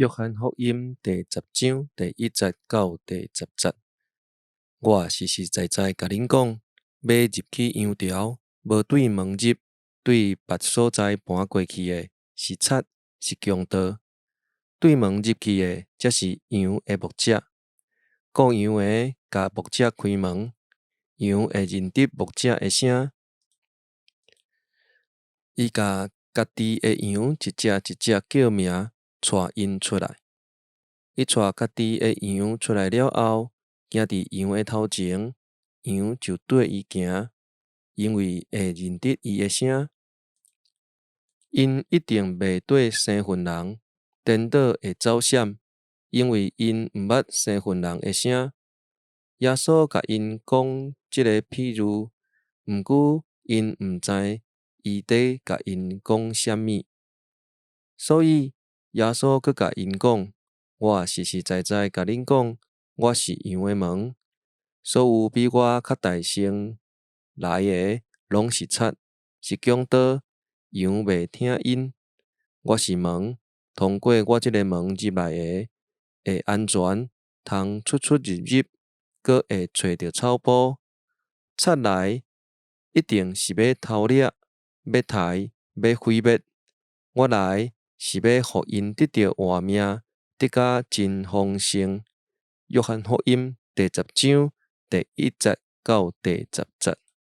約翰福音第十章第一節到第十節。我實實在在共恁講，欲入去羊牢，無對門入，對別所在盤過去的，是賊，是強盜。對門入去的，才是羊的牧者。顧羊的共牧者開門，羊會認得牧者的聲。伊共家己的羊一隻一隻叫名，帶𪜶出來。伊帶家己的羊出來了後，行佇羊的頭前，羊就綴伊行，因為會認得伊的聲。𪜶一定袂綴生份人顛倒會走閃，因為𪜶毋捌生份人的聲。耶穌共𪜶講這个譬喻，毋過𪜶毋知伊佇共𪜶講啥物。所以耶穌閣共𪜶講：我實實在在共恁講，我是羊的門。所有比我較大先來的，攏是賊，是強盜，羊袂聽𪜶。我是門，通過我這个門入來的，會安全，通出出入入，閣會揣著草埔。賊來一定是欲偷掠，欲刣，欲毀滅。我來是欲予𪜶得著活命，得甲真豐盛。約翰福音第十章第一節到第十節。